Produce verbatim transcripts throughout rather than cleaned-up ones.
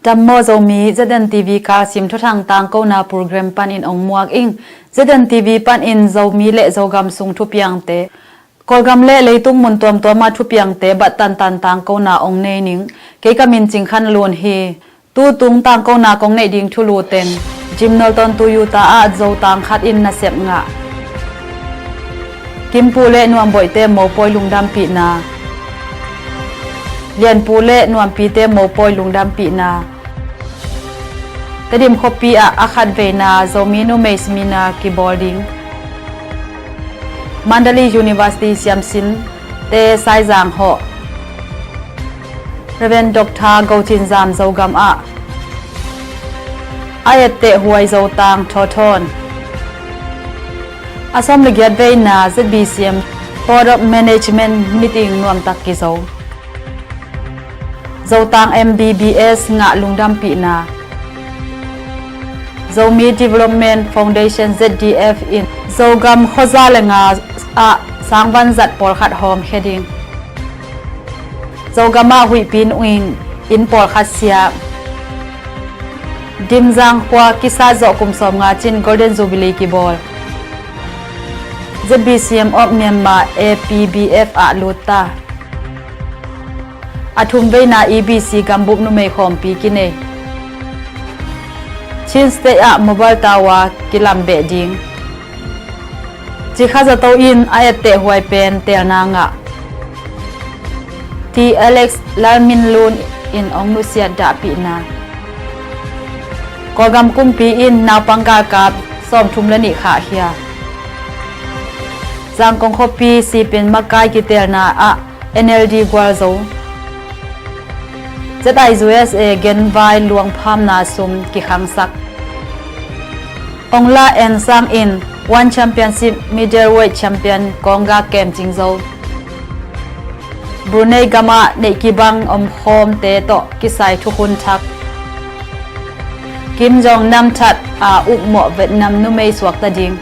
Dam maw Zomi, Z N T V Kalsim thuthang tangkona program panin ong muak ing. Z N T V panin Zomi le Zogam sung thupiangte, Kawlgam le leitung mun tuamtuama thupiangte bat tantan tangkona ong nei ning. Kei ka min Cing Khan Lun hi. Tutung tangkona kong neih ding thulu teng, Jim Norton Toyota ah Zotang khat in nasep ngah. Kimpu le Nuamboihte mopawi lungdampihna. Lianpu le Nuampite mopawi lungdampihna. Tedim khuapi ah a khat veina Zomi numei seminar kibawl ding. Mandalay University siamsinte saizang hawh. Reverend Doctor Go Cin Zam Zogam ah a etteh huai Zotang thawthawn. A sawm le giat veina Z B C M Board of Management meeting nuamtak kizo. Zotang M B B S ngah lungdampihna. Zomi Development Foundation, Z D F in Zogam khuaza le nga ah sangvanzat pawlkhat hawmkhia ding. Zogam ah huihpi nungin inn pawlkhat siam. Dimzang khua kisat zawh kum sawmnga cin Golden Jubilee kibawl. Z B C M of Myanmar, A P B F ah lut ta. A thum veina E B C gambup numei khawmpi kinei. Chin State ah mobile tower kilambeh ding. Cikha Zato in a etteh huai pen teelna ngah. T Alex Lalminlun in ong nusiat dahpihna. Kawlgam kumpi in naupang galkap sawmthum le nih khahkhia. Zangkong khuapi sipin makai kiteelna ah N L D gualzo. Z I U S A genvai luangphamna sum kikhangsak. Ong La En Sang in One Championship middleweight champion kawngga kemcing zo. Brunei gamah neih kibang omkhawmte tawh kisai thukhun thak. Kim Jong Nam that a ukmawh Vietnam numei suakta ding.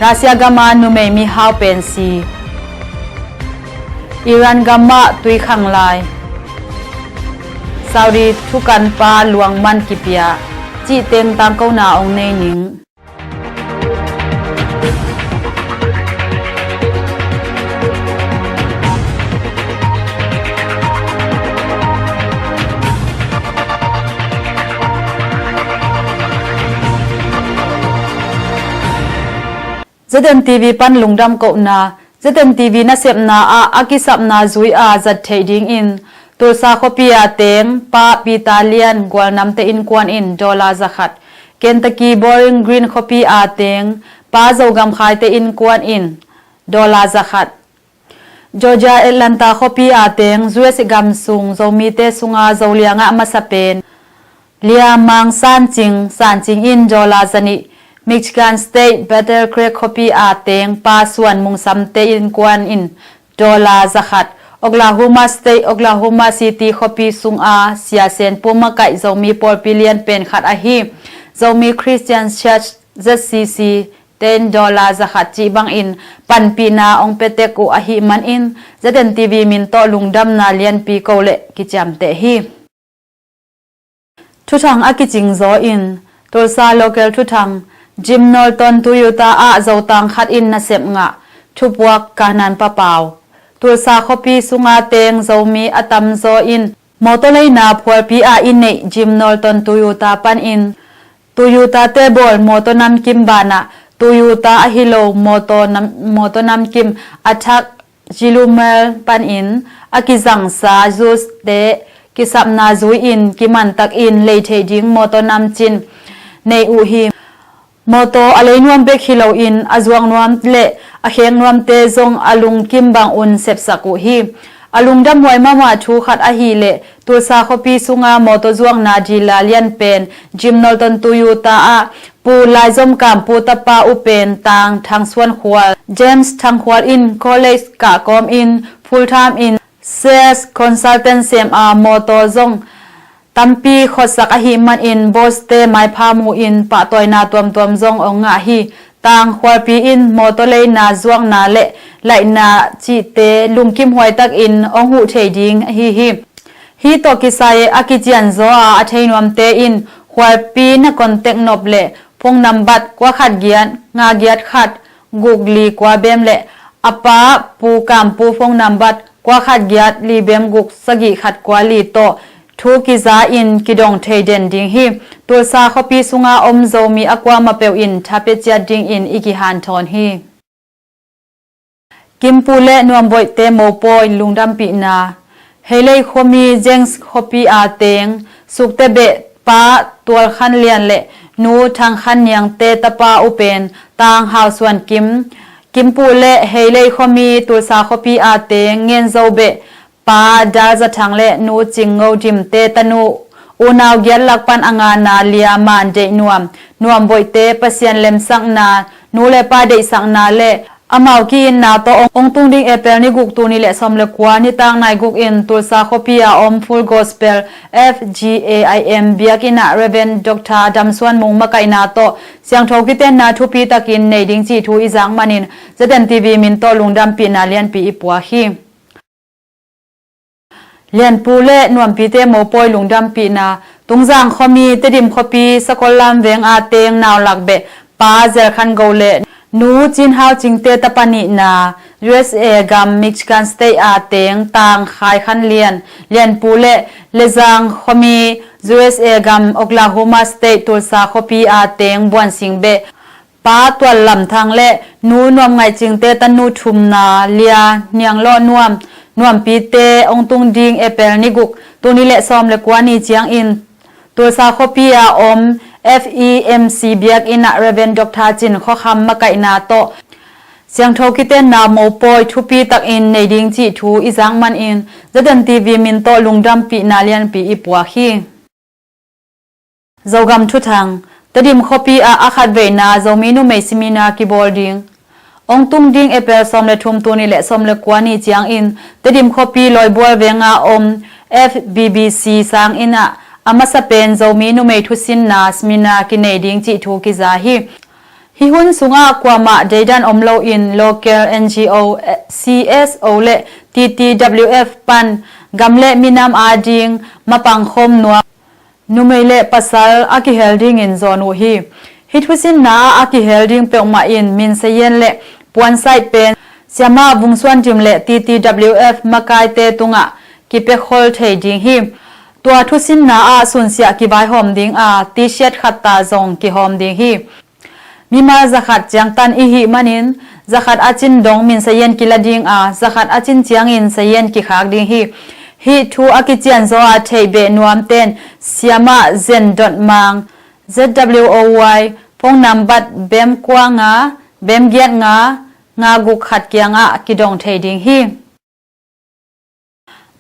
Russia gama numei mihau pensi. Iran gamah tuikhang lai. Saudi thukanpa luangman kipia. Cihteng tangkona ong nei ning. Z N T V pan lungdam kohna, Z N T V nasepna ah a kisapna zui a zat theih dingin Tulsa khuapi a teng Pa Peter Lian Gualnamte innkuan in dollar zakhat, Kentucky Bowling Green khuapi a teng Pa Zogam Khaite innkuan in dollar zakhat, Georgia Atlanta khuapi a teng U S gam sung Zomite sunga Zolianga masa pen Lia Mang Sancing, Sancing in dollar zanih, Michigan State Battle Creek khuapi a teng Pa Suan Mungsamte innkuan in dollar zakhat, Oklahoma State Oklahoma City khuapi sunga Sia Sen Pu makaih Zomi pawlpi lian pen khat ahi Zomi Christian Church, Z C C, ten dollar zakhat cih bangin panpihna ong petek uh ahih manin Z N T V min tawh lungdamna lianpi ko le kiciamteh hi. Thuthang a kicing zaw in Tulsa local thuthang, Jim Norton Toyota ah Zotang khat in nasep ngah, thupuak Kanan Papau. Tulsa khuapi sunga teng Zomi a tamzaw in mawtaw leina phualpi a i neih Jim Norton Toyota panin Toyota te bawl mawtaw namkim banah Toyota ahi lo mawtaw nam, mawtaw namkim a thak Jilumel panin a kizangsa juice te kisapna zui in kimantakin lei thei ding mawtaw namcin nei uh hi. Mawtaw a lei nuam bek hi loin a zuak nuam le a khek nuamte zong a lungkim bangun sepsak uh hi. A lungdamhuai mahmah thu khat ahih leh Tulsa khuapi sunga mawtaw zuakna dealer lian pen Jim Norton Toyota ah Pu Laizom Kam Pu tapa uh pen Tang Thang Suan Khual, James Thang Khual in college kah kawmin full time in sales consultant sem a mawtaw zong tampi khotsak ahih manin boss te maipha mu in pahtawina tuamtuam zong ong ngah hi. Tang Khualpi in mawtaw leina zuakna le laihna cihte lungkimhuai takin ong huh thei ding ahi hi. Hih tawh kisai a kicianzaw a a thei nuamte in Khualpi na contact nop leh phone nambat kua khat giat nga giat khat guk li kua bem leh a pa Pu Kampu phone nambat kua khat giat li bem guk sagih khat kua li tawh thu kiza in kidong thei den ding hi. Tulsa khuapi sunga om Zomi a kuamah peuh in tha pia ciat dingin i kihanthawn hi. Kimpu le Nuamboihte mopawi lungdampihna. Heilei khuami Jengs khuapi a teng Sukte beh pa Tual Khan Lian le nu Thang Khan Niangte tapa upen Tang Hau Suan Kim, Kimpu le Heilei khuami Tulsa khuapi a teng Ngenzo beh pa Dal Za Thang le nu Cing Ngo Dimte tanu unau giat lak pan a ngana Lia Man Deih Nuam, Nuamboihte Pasian lemsakna, nu le pa deihsakna le amau ki-itna tawh ong, ong tung ding April ni guk, tul nih le sawm le kua nitak nai guk in Tulsa khuapi a om Full Gospel F G A I M biakinn ah Reverend Doctor Dam Suan Mung makaihna tawh siangtho kitenna thupi takin nei ding cih thu i zak manin Z N T V min tawh lungdampihna lianpi i puak hi. Lianpu le Nuampite mopawi lungdampihna. Tungzang khuami Tedim khuapi Sakollam veng a teng naulak beh pa Zel Khan Go le nu Cin Hau Cingte tapa nihna, U S A gam Michigan State a teng Tang Khai Khan Lian, Lianpu le Lezang khuami U S A gam Oklahoma State Tulsa khuapi a teng Buan Sing beh pa Tual Lam Thang le nu Nuam Ngaih Cingte tanu thumna Lia Niang Lawh Nuam, Nuampite ong tung ding April ni guk, tul nih le sawm le kua ni ciangin Tulsa khuapi a om F E M C biakinn ah Reverend Doctor Cin Khua Kham makaihna tawh siangtho kitenna mopawi thupi takin nei ding cih thu i zak manin Z N T V min tawh lungdampihna lianpi i puak hi. Zogam thuthang. Tedim khuapi ah a khatveina Zomi numei seminar kibawl ding. Ong tung ding April sawm le thum, tul nih le sawm le kua ni ciangin Tedim khuapi Lawibual veng a om F B B C sanginn ah a masa pen Zomi numei thusinna seminar kinei ding cih thu kiza hi. Hih hun sungah kuamah deidan om loin local N G O, C S O le T T W F pan gam le minam ading mapang khawm nuam numei le pasal a kihel dingin zawn uh hi. Hih thusinna ah a kihel ding peuhmah in minsayen le puansaih pen Siamah Vung Suan Dim le T T W F makaite tungah kipekhol thei ding hi. Tua thusinna ah sunsiah kivaihawm ding a, T-shirt khat ta zong kihawm ding hi. Mimal zakhat ciangtan i hih manin zakhat a cin dong minsayen kila ding a, zakhat a cin ciangin sayen kikhak ding hi. Hih thu a kicianzaw a theih beh nuamten Siamah Zen Dot Mang, Z W O Y, phone nambat bem kua nga, bem giat nga, nga guk khat kiangah kidong thei ding hi.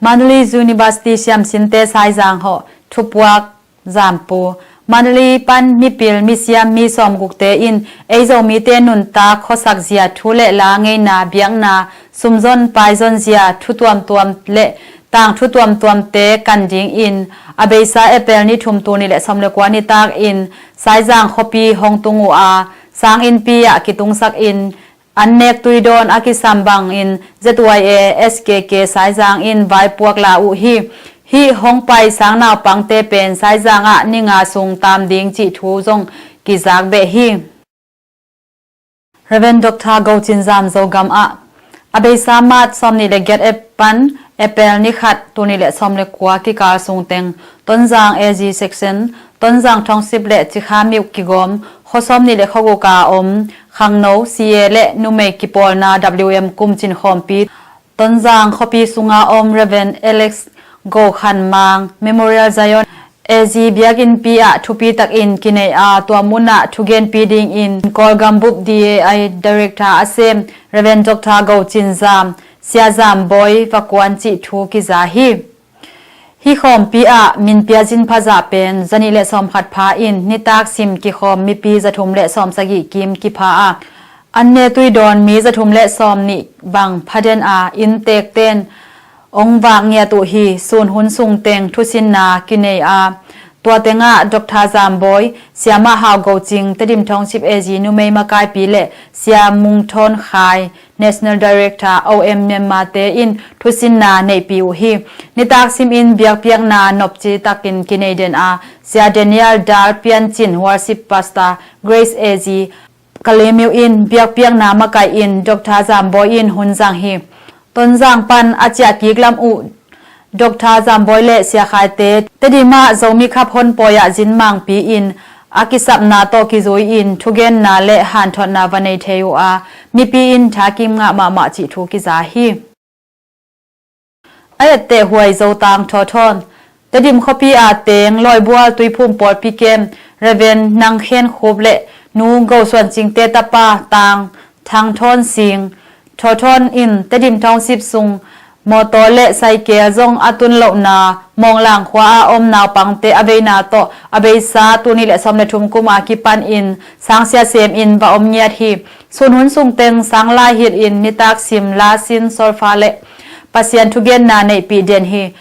Mandalay University siamsinte saizang hawh, thupuak zampu. Mandalay pan mipil misiam mi sawmgukte in ei Zomite nuntak khuasak zia thu le la ngeina biakna sumzon paizon zia thu tuamtuam le tang thu tuamtuamte kan dingin a beisa April ni thum, tul nih le sawm le kua nitak in saizang khuapi hong tung uh a, sanginnpi ah kitungsak in an nek tuidawn a kisam bangin Z Y A S K K saizang in vaipuak la uh hi. Hih hong pai sang naupangte pen saizang ah ni nga sung tam ding cih thu zong kizak beh hi. Reverend Doctor Go Cin Zam Zogam ah a beisa March sawm nih le giat pan April ni khat, tul nih le sawm le kua kikal sung teng Tonzang A G section, Tonzang Tongsip le Cikha Miuk kigawm khua sawm nih le khua guk a om khangno, C A le numei kipawlna W M kum cin khawmpi Tonzang khuapi sunga om Reverend Alex Go Khan Mang Memorial Zion A G biakinnpi ah thupi takin kinei a, tua munah thugenpi dingin Kawlgam bup D A I Director a sem Reverend Doctor Go Cin Zam, Sia Zam Bawi va kuan cih thu kiza hi. Hih khawmpi ah min piazin phazah pen zanih le sawmkhat pha in nitak sim kikhawm mipi zathum le sawmsagih kim kipha a, an ne tuidawn mi zathum le sawmnih bang phaden a, inntekten ong vak ngiat uh hi. Sun hun sung teng thusinna kinei a, tua tengah Doctor Zam Bawi, Siamah Hau Go Cing, Tedim Tongsip A G numei makaipi le Sia Mung Thawn Khai, National Director O M Myanmar te in thusinna neihpih uh hi. Nitak simin biakpiakna nopci takin kinei den a, Sia Daniel Dal Piancin, Worship Pastor, Grace A Z Kalemiu in biakpiakna makaih in Doctor Zamboi in hun zang hi. Tonzang pan a ciah kik lam uh Doctor Zamboi le Sia Khaite Tedim ah Zomi Cup honpawi ah zin mangpi in a kisapna tawh kizui in thugenna le hanthotna va nei thei uh a, mipi in thakim ngah mahmah cih thu kiza hi. A etteh huai Zotang thawthawn. Tedim khuapi a teng Lawibual Tuiphum Pawlpi kem Reverend Nang Khen Khup le Nu Go Suan Cingte tapa Tang Thang Thawn Sing thawthawn in Tedim Township sung mawtaw le saikel zong a tun lohna Mawnglang khua a om naupangte a veina tawh a beisa tul nih le sawm le thum kum a kipan in sangsia sem in va om ngiat hi. Sun hun sung teng sang lai hilh in nitak sim, la sin, solfa le Pasian thugenna neihpih den hi.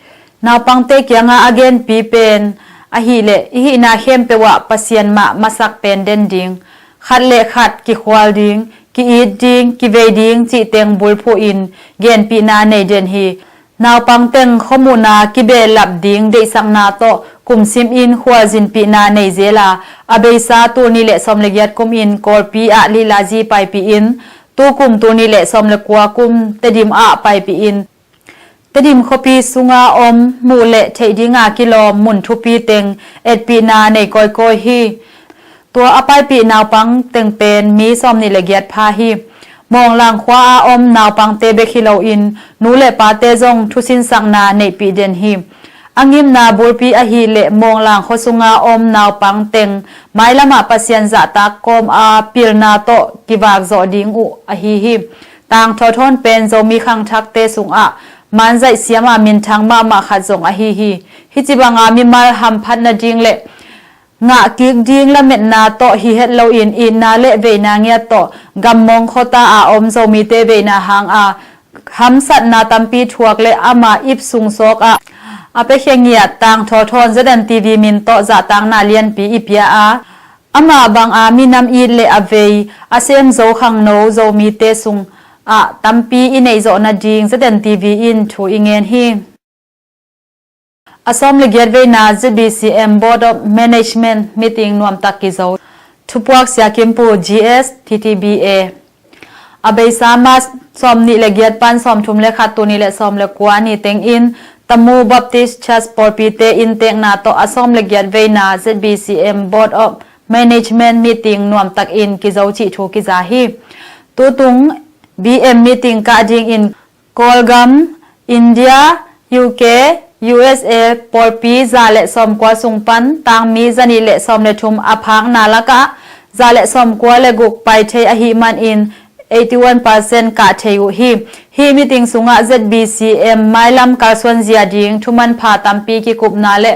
Naupangte kiangah a genpi pen ahih leh i hihna khempeuh ah Pasian mah masak pen den ding, khat le khat kikhual ding, ki-it ding, kivei ding cih teng bulphuh in genpihna nei den hi. Naupang teng khuamuhna kibehlap ding deihsakna tawh kumsim in khualzinpihna nei zel a, a beisa tul nih le sawm le giat kum in Kawlpi ah Lilazi paipih in, tukum tul nih le sawm le kua kum Tedim ah paipih in, Tedim khuapi sunga om muh le theih dinga kilawm mun thupi teng etpihna nei kawikawi hi. Tua a paipih naupang teng pen mi sawm nih le giat pha hi. Mawnglang khua a om naupangte bek hi loin nu le pate zong thusinsakna neihpih den hi. A ngimna bulpi ahih leh Mawnglang khua sunga om naupang teng mailamah Pasian zahtak kawm a pilna tawh kivak zawh ding uh ahi hi. Tang Thawthawn pen Zomi khangthakte sungah manzaih siama minthang mahmah khat zong ahi hi. Hih ci banga mimal hamphat nading le ngah kik ding lametna tawh hi het loin itna le veina ngiat tawh gammawng khuata a om Zomite veina hanga hamsatna tampi thuak le ama ip sung sawkah a piakhia ngiat Tang Thawthawn Z N T V min tawh zahtakna lianpi i pia a, amah banga minam it le a vei a sem zo khangno Zomite sungah tampi i neih zawh nading Z N T V in thu i ngen hi. A sawm le giat veina Z B C M Board of Management meeting nuamtak kizo. Thupuak Sia Kim Pu, G S, T T B A. A beisa March sawm nih le giat pan sawm thum le khat, tul nih le sawm le kua ni tengin Tamu Baptist Church pawlpite inntekna tawh a sawm le giat veina Z B C M Board of Management meeting nuamtakin kizo cih thu kiza hi. Tutung B M meeting kah dingin Kawlgam, India, U K, U S A pawlpi za le sawmkua sung pan tangmi zanih le sawm le thum a phakna lakah za le sawmkua le guk pai thei ahih manin eighty one percent kah thei uh hi. Hih meeting sungah Z B C M mailam kalsuan zia ding thumanpha tampi kikupna le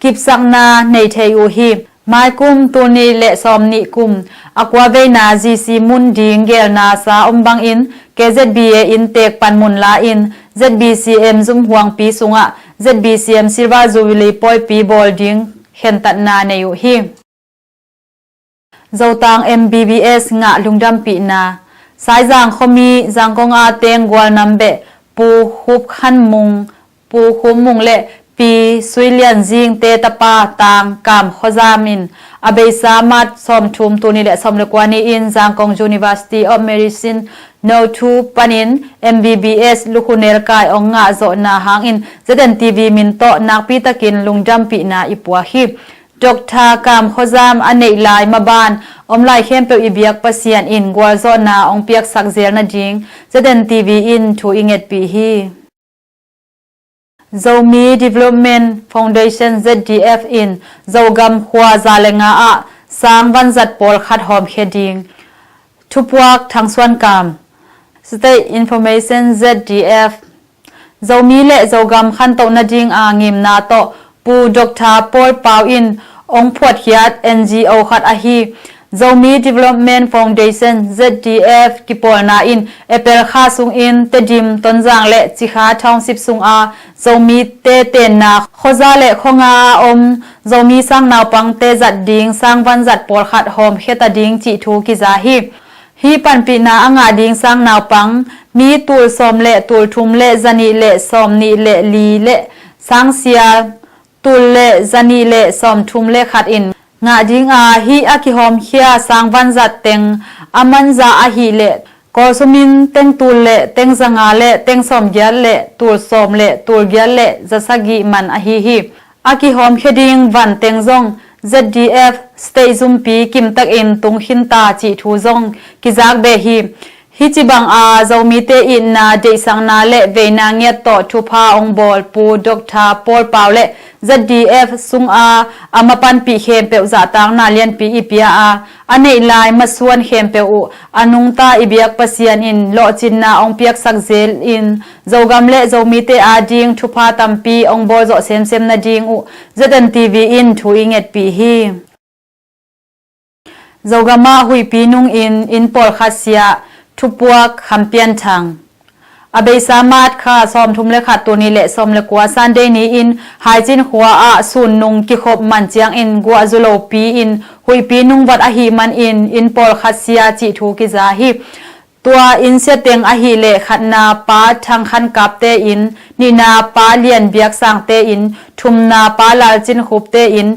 kipsakna nei thei uh hi. Maikum tul nih le sawm nih kum a kua veina G C mun ding gelna sa om bangin K Z B A inntek panmun la-in Z B C M zumhuangpi sungah Z B C M Silver Jubilee pawipi bawl ding khentatna nei uh hi. Zotang M B B S ngah lungdampihna. Saizang khuami Zangkong a teng Gualnam beh Pu Khup Khan Mung, Pu Khum Mung le Pi Sui Lian Zing te tapa Tang Kam Khuazam in a beisa March sawm thum, tul nih le sawm le kua ni-in Zangkong University of Medicine No two panin M B B S lukhunel kai ong ngah zawhna hangin Z N T V min tawh nakpitakin lungdampihna i puak hi. Doctor Kam Khuazam a neih lai maban om lai khempeuh i biak Pasian in gualzawhna ong piaksak zel nading Z N T V in thu i ngetpih hi. Zomi Development Foundation, Z D F in Zogam khua za le nga ah sang vanzat pawlkhat hawmkhia ding. Thupuak Thang Suan Kam, State Information, Z D F. Zomi le Zogam khantoh nadinga ngimna tawh Pu Doctor Paul Pau in ong phuatkhiat N G O khat ahi Zomi Development Foundation, Z D F kipawlna in April kha sungin Tedim, Tonzang le Cikha Township sunga Zomite tenna khuaza le khuanga a om Zomi sang naupangte zat ding sang vanzat pawlkhat hawmkhia ta ding cih thu kiza hi. Hih panpihna a ngah ding sang naupang mi tul sawm le tul thum le zanih le sawm nih le li le sang sial tul le zanih le sawm thum le khat in ngah ding a, hih a kihawmkhia sang vanzat teng a manza ahih leh Kawlsum in teng tul le teng zanga le teng sawm giat le tul sawm le tul giat le za sagih man ahi hi. A kihawmkhia ding van teng zong Z D F state zumpi kimtakin tung khinta cih thu zong kizak beh hi. Hih ci bang a Zomite itna deihsakna le veina ngiat tawh thupha ong bawl Pu Doctor Paul Pau le Z D F sung a a mapanpih khempeuh zahtakna lianpi i pia a, a neih lai masuan khempeuh uh a nungta i biak Pasian in lawhcinna ong piaksak zel in Zogam le Zomite ading thupha tampi ong bawl zawh semsem nading uh Z N T V in thu i ngetpih hi. Zogam ah huihpi nung in inn pawlkhat sia, thupuak Kham Pian Thang. A beisa March kha sawmthum le khat, tul nih le sawm le kua Sunday ni in Haicin khua ah sun nung kikhop man ciangin guah zu lopi in huihpi nung vat ahih manin inn pawlkhat sia cih thu kiza hi. Tua inn sia teng ahih leh khatna Pa Thang Khan Kap te inn, nihna Pa Lian Biak Sang te inn, thumna Pa Lal Cin Khup te inn,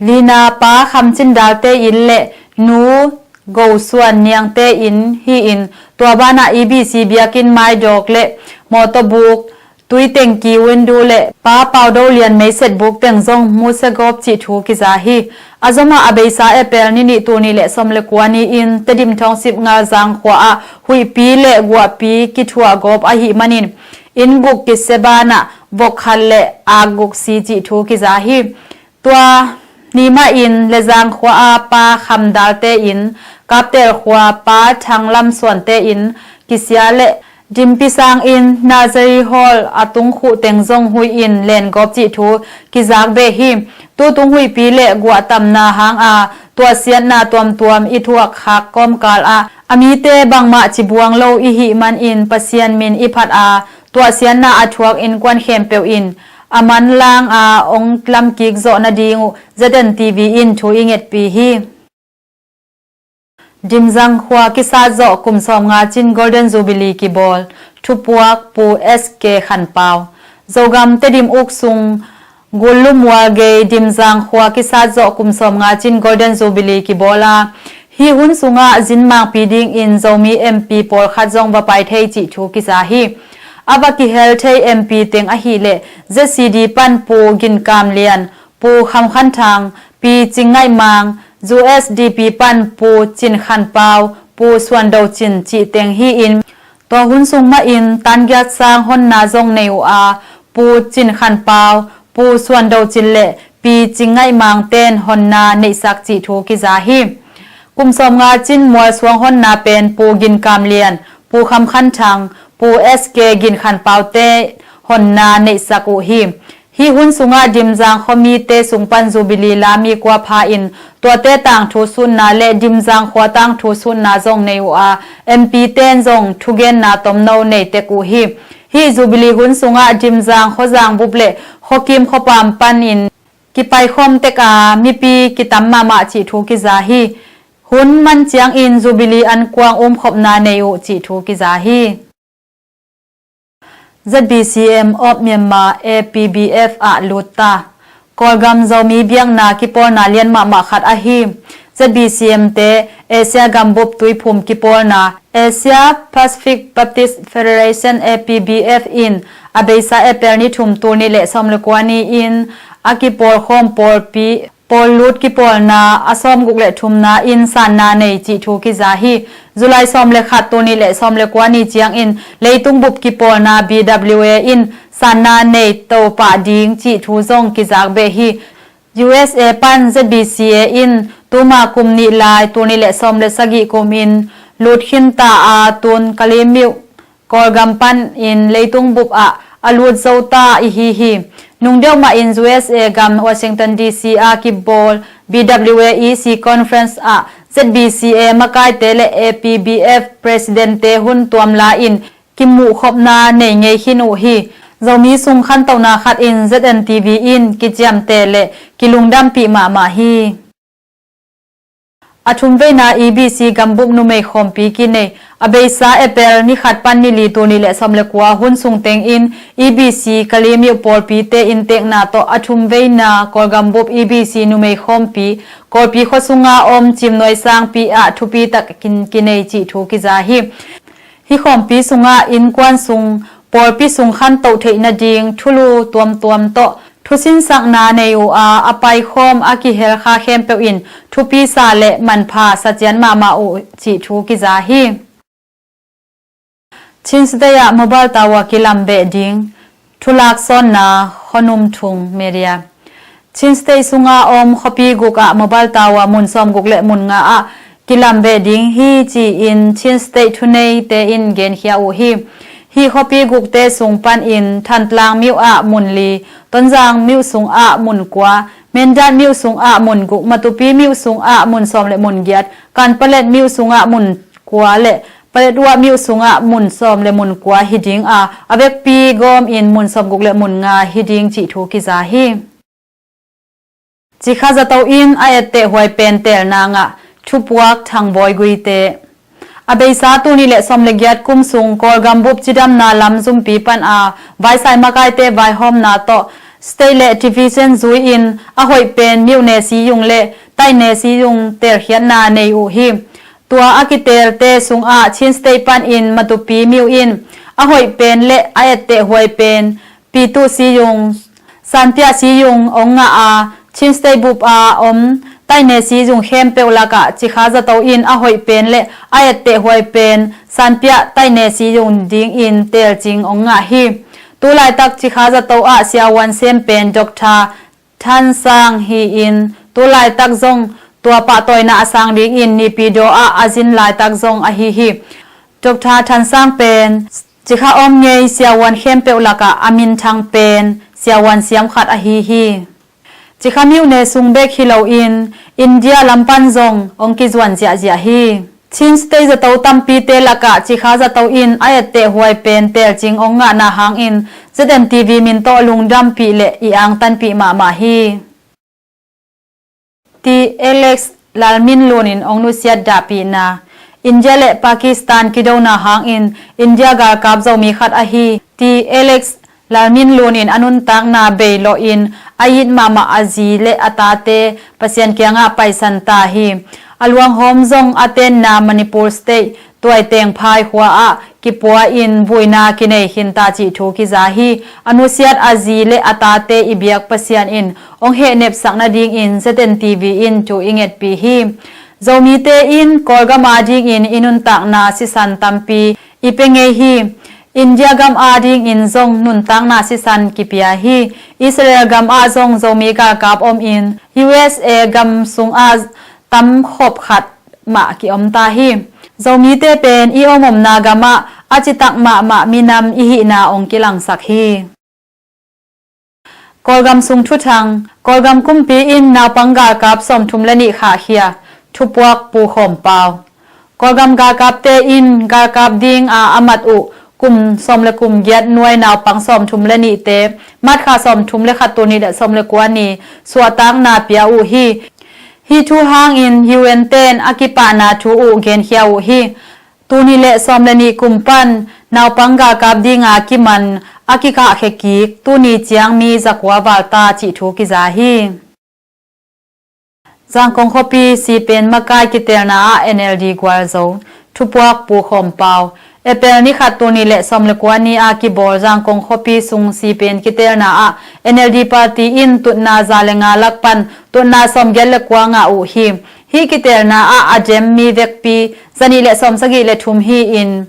lina Pa Kham Cin Dal te inn le Nu Go Suan Niang te inn hi in, tua banah E B C biakinn maidawk le mawtawbuk, tui tengki windu le Pa Pau Do Lian meiset buk teng zong musia gawp cih thu kiza hi. A zomah a beisa April ni nih, tul nih le sawm le kua ni in Tedim Thawngsip Ngalzang khua ah huihpi le guahpi kithuah gawp ahih manin inn guk kisia banah vok khat le ak guk si cih thu kiza hi. Tua ni mahin Lezang khua a Pa Kham Dal te inn, Kaptel khua Pa Thang Lam Suan te inn kisia le Dimpi sang in Nazari Hall a tung khuh teng zong huih in len gawp cih thu kizak beh hi. Tutung huihpi le guah tamna hang a tuahsiatna tuamtuam i thuak khak kawmkal ah a mite bangmah ci buang lo i hih manin Pasian min i phat a tuahsiatna a thuak innkuan khempeuh in a manlang a ong lamkik zawh nading uh Z N T V in thu i ngetpih hi. Dimzang khua kisat zawh kum sawmnga cin Golden Jubilee kibawl, thupuak Pu S K Khan Pau. Zogam Tedim uk sung Gullu Mual gei Dimzang khua kisat zawh kum sawmnga cin Golden Jubilee kibawl a, hih hun sungah zin mangpi dingin Zomi M P pawlkhat zong va pai thei cih thu kiza hi. A va kihel thei M P teng ahih leh Z C D pan Pu Gin Kam Lian, Pu Kham Khan Thang, Pi Cing Ngaih Mang, U S D P pan Pu Cin Khan Pau, Pu Suan Do Cin cih teng hi in, tua hun sung mahin tan giat sang honna zong nei uh a, Pu Cin Khan Pau, Pu Suan Do Cin le Pi Cing Ngaih Mang ten honna neihsak cih thu kiza hi. Kum sawmnga cin mualsuang honna pen Pu Gin Kam Lian, Pu Kham Khan Thang, Pu S K Gin Khan Pau te honna neihsak uh hi. Hih hun sungah Dimzang khuamite sung pan Jubilee la mi kua pha in tuate tangthu sutna le Dimzang khua tangthu sutna zong nei uh a, M P ten zong thugenna tomno nei tek uh hi. Hih Jubilee hun sungah Dimzang khuazang bup le khuakim khuapam panin kipaikhawm tek a mipi kitam mahmah cih thu kiza hi. Hun man ciangin Jubilee ankuang umkhopna nei uh cih thu kiza hi. Z B C M of Myanmar, A P B F ah lut ta. Kawlgam Zomi biakna kipawlna lian mahmah khat ahi Z B C M te Asia gambup tuiphum kipawlna, Asia Pacific Baptist Federation, A P B F in a beisa April ni thum, tul nih le sawm le kua ni in a kipawlkhawm pawlpi Pawl lut kipawlna a sawmguk le thumna in sanna nei cih thu kiza hi. July sawm le khat, tul nih le sawm le kua ni ciangin leitung bup kipawlna B W A in sanna nei to pah ding cih thu zong kizak beh hi. U S A pan Z B C A in tuma kum nih lai, tul nih le sawm le sagih kum in lut khinta a tun Kalemyo Kawlgam panin leitung bup ah a lut zo ta ihi hi. Nungdeuh mahin U S A gam Washington D C a kibawl B W A E C Conference ah Z B C A makaite le A P B F President te hun tuam la in kimuhkhopna nei ngei khin uh hi. Zomi sung khantohna khat in Z N T V in kiciamteh le kilungdampih mahmah hi. a thumveina E B C gambup numei khawmpi kinei. A beisa April ni khat pan ni li, tul nih le sawm le kua hun sung tengin E B C Kalay miuh pawlpite inntekna tawh a thumveina Kawlgambup E B C numei khawmpi Kawlpi khua sunga om Cimnuai sangpi ah thupi takin kinei cih thu kiza hi. Hih khawmpi sungah innkuan sung, pawlpi sung khantoh theih nading thulu tuamtuam tawh thusinsakna nei uh a, a paikhawm a kihel kha khempeuh in thupisa le manpha sa ciat mahmah uh cih thu kiza hi. Chin State ah mobile tower kilam beh ding, thulak sawnna, Khuanum Thung Media. Chin State sunga om khuapi guk ah mobile tower mun sawmguk le mun nga ah kilam beh ding hi ci-in Chin State thuneite in genkhia uh hi. Hih khuapi gukte sung panin Thantlang miuh ah mun li, Tonzang miuh sungah mun kua, Mindat miuh sungah mun guk, Matupi miuh sungah mun sawm le mun giat, Kanpalet miuh sungah mun kua le Paletwa miuh sungah mun sawm le mun kua hi ding a, a vekpi gawmin mun sawmguk le mun nga hi ding cih thu kiza hi. Cikha zato in a etteh huai pen teelna ngah, thupuak Thangbawi Guite. A beisa tul nih le sawm le giat kum sung Kawlgambup cidamna lam zumpi pan a vaisai makaite vaihawmna tawh state le division zui-in a hoih pen miuh ne siyung le taih ne siyung teelkhiatna nei uh hi. Tua a kiteelte sungah Chin State panin Matupi miuh in a hoih pen le a etteh huai pen Pitu siyung, Sanpiah siyung hong ngah a, Chin State bup a om taih ne siyung khempeuh lakah cikha zato in a hoih pen le a etteh huai pen Sanpiah taih ne siyung dingin teelcing hong ngah hi. Tulaitak cikha zato ah siavuan sem pen Doctor Than Sang hi-in, tulaitak zong tua pahtawina a sang dingin Naypyidaw ah a zin laitak zong ahi hi. Doctor Than Sang pen cikha om ngei siavuan khempeuh lakah a minthang pen siavuan siam khat ahi hi. Cikha miuh ne sung bek hi loin India lam pan zong hong kizuan ziahziah hi. Chin State zato tampite lakah cikha zato in a etteh huai pen teelcing hong ngahna hangin Z M T V min tawh lungdampih le i angtanpih mahmah hi. Ti Alex Lalminlun in hong nusiat dahpihna. India le Pakistan kidona hangin India galkap Zomi khat ahi Ti Alex Lalminlun in a nuntakna bei lawhin a it mahmah a zi le a tate Pasian kiangah paisan ta hi. A luanghawm zong a tenna Manipur State Tuaiteng Phai khua ah kipua-in vuina kinei khinta cih thu kiza hi. A nusiat a zi le a tate i biak Pasian in hong hehnepsak nadingin Z N T V in thu i ngetpih hi. Zomite in Kawlgam adingin i nuntakna sisan tampi i pia ngei hi. India gam adingin zong nuntakna sisan kipia hi. Israel gam ah zong Zomi galkap omin U S A gam sungah tam khop khat mah kiom ta hi. Zomite pen i omomna gamah a citak mahmah minam i hihna hong kilangsak hi. Kawlgam sung thuthang. Kawlgam kumpi in naupang galkap sawmthum le nih khahkhia, thupuak Pu Khawm Pau. Kawlgam galkapte in galkap dinga a mat uh kum sawm le kum giat nuai naupang sawmthum le nihte March kha sawmthum le khat, tul nih le sawm le kua ni suahtakna pia uh hi. Hih thu hangin U N ten a kipahna thu uh genkhia uh hi. Tul nih le sawm le nih kum pan naupang galkap dinga kiman a kikahkhia kik tuni ciang mi zakua val ta cih thu kiza hi. Zangkong khuapi sipen makai kiteelna ah N L D gualzo, thupuak Pu Khawm Pau. April ni khat, tul nih le sawm le kua ni a kibawl Zangkong khuapi sung sipen kiteelna ah N L D party in tutna za le nga lak pan tutna sawmgiat le kua ngah uh hi. Hih kiteelna ah a dem mi vekpi zanih le sawmsagih le thum hi-in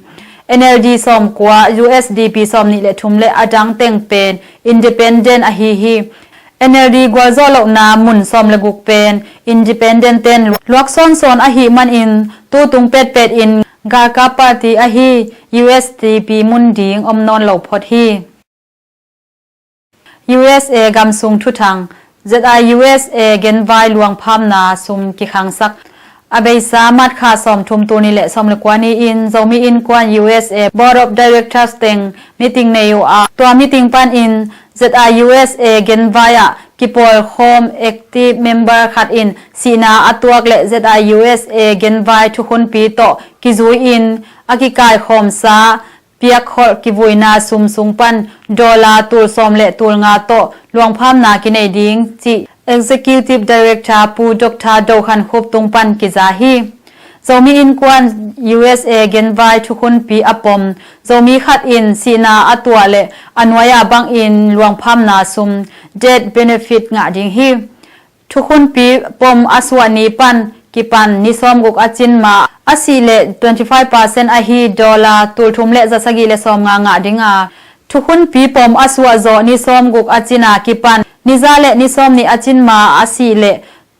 N L D sawmkua, U S D P sawmnih le thum le a dang teng pen independent ahi hi. N L D gualzawh lohna mun sawm le guk pen independent ten luak sawnsawn ahih manin tutung petpet in galkap party ahi U S D P mun ding om nawn lo phot hi. U S A gam sung thuthang. Z I U S A genvai luangphamna sum kikhangsak. A beisa March kha sawmthum, tul nih le sawm le kua ni-in Zomi Innkuan U S A Board of Directors teng meeting nei uh a, tua meeting panin Z I U S A genvai ah kipawlkhawm active member khat in sihna a tuak le Z I U S A genvai thukhunpi tawh kizui-in a kikaikhawmsa piakkholh kivuina sum sung pan dollar tul sawm le tul nga tawh luangphamna kinei ding cih Executive Director Pu Doctor Do Khan Khup tung pan kiza hi. Zomi Innkuan U S A genvai thukhunpi a pom Zomi khat in sihna a tuah le a nuai-a bangin luangphamna sum, death benefit, ngah ding hi. Thukhunpi pom a suah ni pan kipan ni sawmguk a cin ma a sih leh twenty five percent ahi dollar tul thum le za sagih le sawmnga ngah ding a, thukhunpi pom a suah zawh ni sawmguk a cin a kipan ni za le ni sawmnih a cin ma a sih leh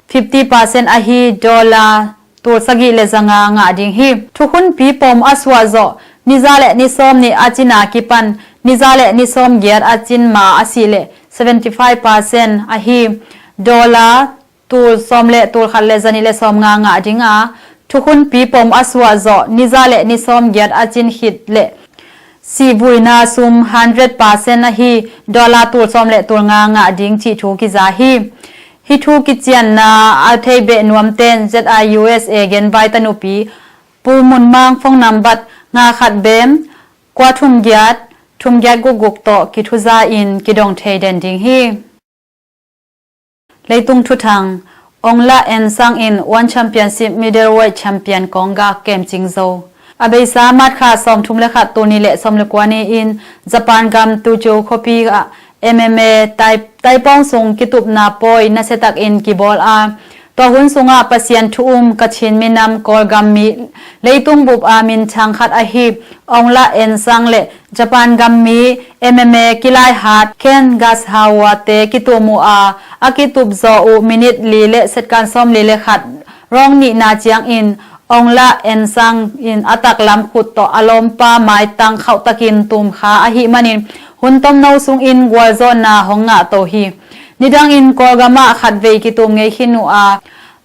fifty percent ahi dollar tul sagih le za nga ngah ding hi. Thukhunpi pom a suah zawh ni za le ni sawmnih a cin a kipan ni za le ni sawmgiat a cin ma a sih leh seventy five percent ahi dollar tul sawm le tul khat le za nih le sawmnga ngah ding a, thukhunpi pom a suah zawh ni za le ni sawmgiat a cin khit leh sihvuina sum hundred percent ahi dollar tul sawm le tul nga ngah ding cih thu kiza hi. Hih thu kicianna a thei beh nuamten Z I U S A genvai tanupi Pu Mun Mang phone nambat nga khat bem kua thum giat thum giat guk guk tawh kithuza in kidong thei den ding hi. Leitung thuthang. Ong La En Sang in One Championship Middleweight Champion kawng gak kemcing zo. A beisa March kha sawmthum le khat, tul nih le sawm le kua ni-in Japan gam Tokyo khuapi ah M M A tai, taipawng sung kitupna pawi nasiatakin kibawl a, tua hun sungah Pasian thu um Kachin minam Kawlgam mi leitung bup a minthang khat ahi Ong La En Sang le Japan gam mi M M A kilaihat Ken Gashawa te kitum uh a, a kitup zawh uh minit li le second sawmli le khat rawng nihna ciangin Ong La En Sang in a taklam khut tawh a lawmpa maitang khauhtakin tumkha ahih manin hun tomno sungin gualzawhna hong ngahto hi. Nidangin Kawlgam ah khatvei kitum ngei khin uh a,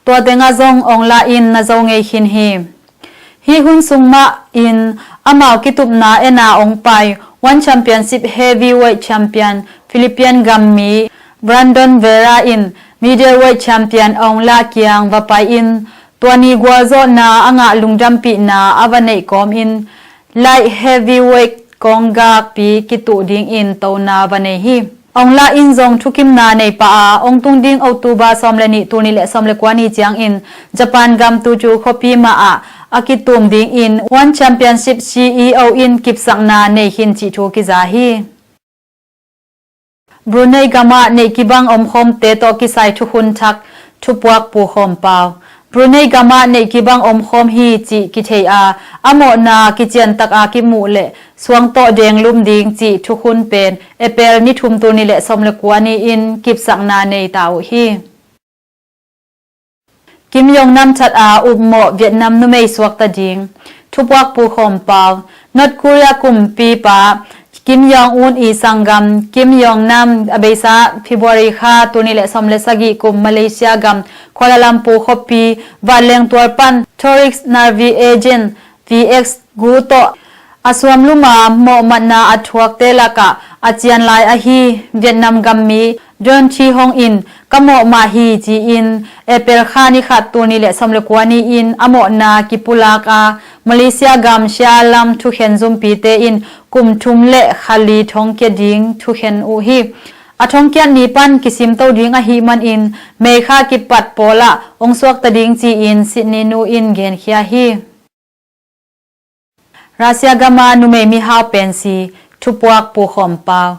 tua tengah zong Ong La in na zo ngei khin hi. Hih hun sung mahin amau kitupna en a ong pai One Championship Heavyweight Champion Philippine gam mi Brandon Vera in Middleweight Champion Ong La kiang va pai-in tua ni gualzawhna a ngah lungdampihna a va neih kawmin Light Heavyweight kawng gakpi kituh dingin tona va nei hi. Ong La in zong thukimna nei pah a, ong tung ding October sawm le nih, tul nih le sawm le kua ni ciangin Japan gam Tokyo khuapi mah ah a kitum dingin One Championship C E O in kipsakna nei khin cih thu kiza hi. Brunei gamah neih kibang omkhawmte tawh kisai thukhun thak thupuak Pu Khawm Pau. Brunei gamah neih kibang omkhawm hi cih kithei a, a mawhna kiciantak a kimuh le suang tawh denglum ding cih thukhun pen April ni thum, tul nih le sawm le kua ni-in kipsakna nei ta uh hi. Kim Jong Nam that a upmawh Vietnam numei suakta ding. Thupuak Pu Khawm Pau. North Korea kumpipa Kim Jong Un i sanggam Kim Jong Nam a beisa February kha, tul nih le sawm le sagih kum Malaysia gam Kuala Lumpur khuapi vanleng tual pan tourist Navi Agent V X gu tawh a suamluma mawhmatna a thuakte lakah a cian lai ahi Vietnam gam mi Don Thi Hong in ka mawh mah hi ci-in April kha ni khat, tul nih le sawm le kua ni-in a mawhna kipulak a, Malaysia gam Shah Alam thukhen zumpite in kum thum le kha li thongkia ding thukhen uh hi. A thongkiat ni pan kisimto ding ahih manin May kha kipat pawlah ong suakta ding ci-in Sydney nu in genkhia hi. Russia gama numei mihau pensi, thupuak Pu Khawm Pau.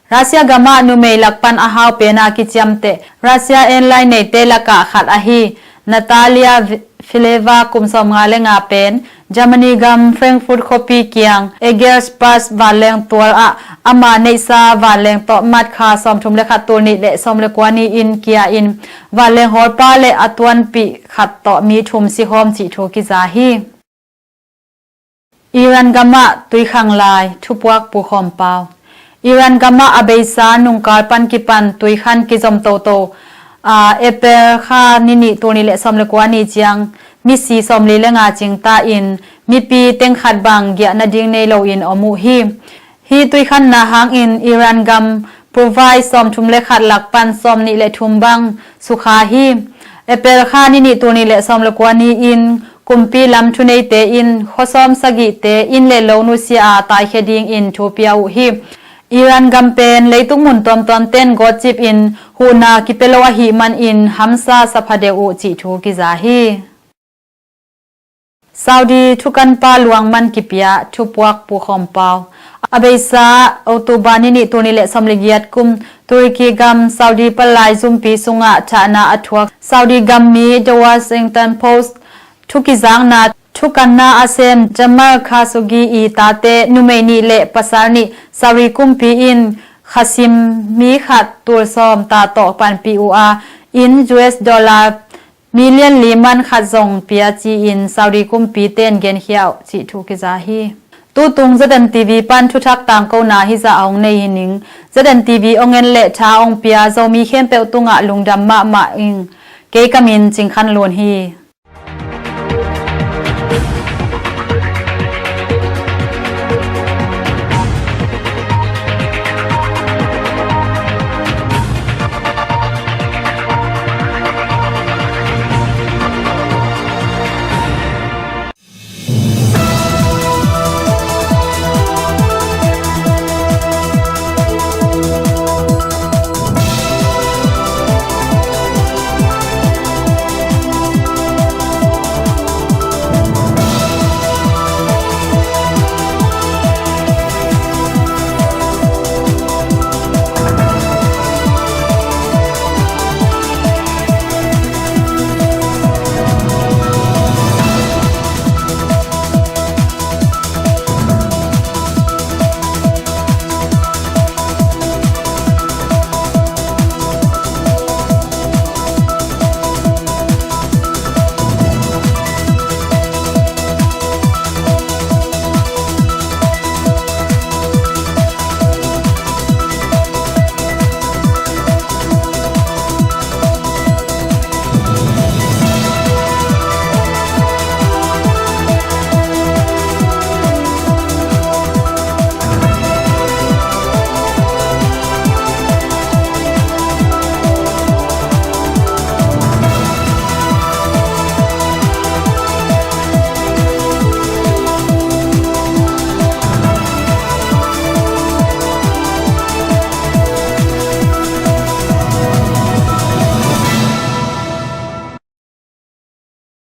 Russia gamah numei lak pan a hau pena kiciamteh Russia airline neite lakah khat ahi Natalia Fileva kum sawmnga le nga pen Germany gam Frankfurt khuapi kiang Eggerspass vanleng tual ah ama neihsa vanleng tawh March kha sawmthum le khat, tul nih le sawm le kua ni-in kia in vanleng hawlpa le a tuanpih khat tawh mi thum sikhawm cih thu kiza hi. Iran gamah tuikhang lai, thupuak Pu Khawm Pau. Iran gamah a beisa nungkal pan kipan tuikhan kizom toto a, April kha ni nih, tul nih le sawm le kua ni ciang misi sawmli le nga cingta in mipi teng khat bang giah nading nei loin om uh hi. Hih tuikhanna hangin Iran gam Provide sawmthum le khat lak pan sawmnih le thum bang sukha hi. April kha ni nih, tul nih le sawm le kua ni-in kumpi lam thuneite in khua sawmsagihte inn le lo nusia a taikhia dingin thu pia uh hi. Iran gam pen leitung mun tuamtuam ten gawtcip in huhna kipia lo ahih manin hamsa sa pha deuh uh cih thu kiza hi. Saudi thukanpa luang man kipia, thupuak pukhawm pau. A beisa October ni nih, tul nih le sawm le giat kum, Turkey gam Saudi palai zumpi sungah thahna a thuak Saudi gam mi The Washington Post thukizakna thukanna a sem Jamal Khashoggi i tate numei nih le pasal nih Saudi kumpi in Qasim mi khat tul sawm ta tawh panpih uh a, inn U S dollar million li man khat zong pia ci-in Saudi kumpi ten genkhia uh cih thu kiza hi. Tutung Z N T V pan thuthak tangkona hizah a hong nei hi ning. Z N T V hong en le tha hong pia Zomi khempeuh tungah lungdam mahmah ing. Kei ka min Cing Khan Lun hi.